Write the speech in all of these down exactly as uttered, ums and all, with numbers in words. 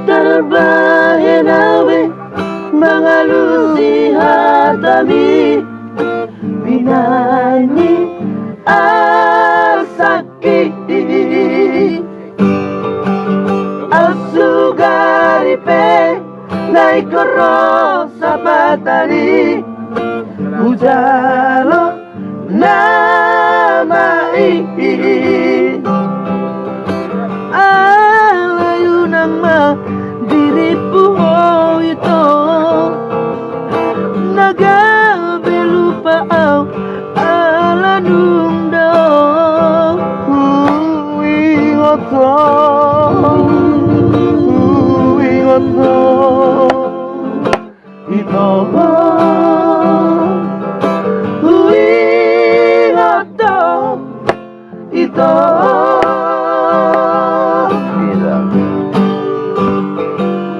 Tarbahen au be mangalusi hatami, binahen ni arsangki. Au sugari pe na ingkon ro sapatan i, hujalo nama i. Alai unang ma dirimpu ho ito, na gabe lupa au ala nunga dao. Huingot ho, huingot ho ito, huingot ho ito. Bisa.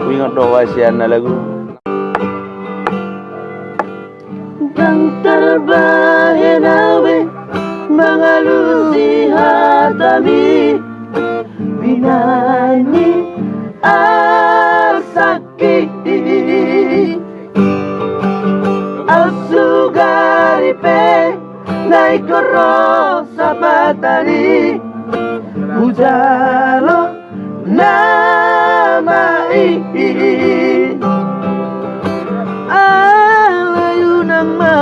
Huingot do ho sian na lagu. Ndang tarbahen au be mangalusi hatami, binahen ni arsangki. Au sugari pe na ingkon ro sapatan i, hujalo nama i. Alai unang ma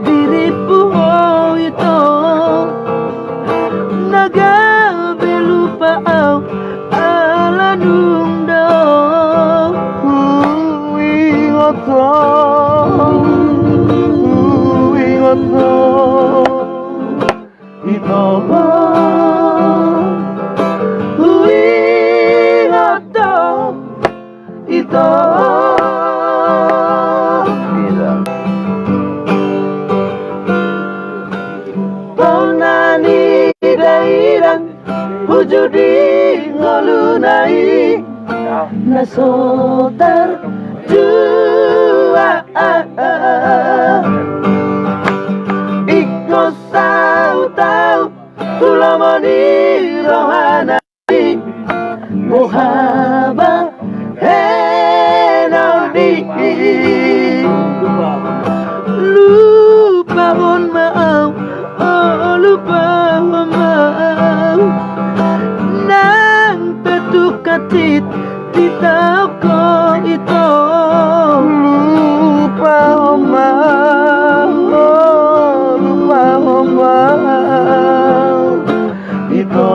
dirimpu ho ito, na gabe lupa au ala nunga dao. Huingot ho, huingot ho ito, huingot ho ito. Bisa. Pona ni dainang, uju di ngoluna i na so tarjual. Ingkon saut au tu lomo ni rohana i, boha bahenon i. Lupahon ma au, o lupahon ma au, nang pe tung hansit ditaon ho ito. Lupahon ma au, lupahon ma au ito.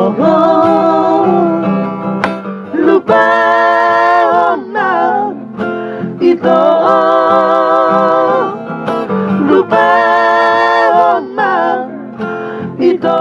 Lupahon ma au ito. Lupahon ma au ito.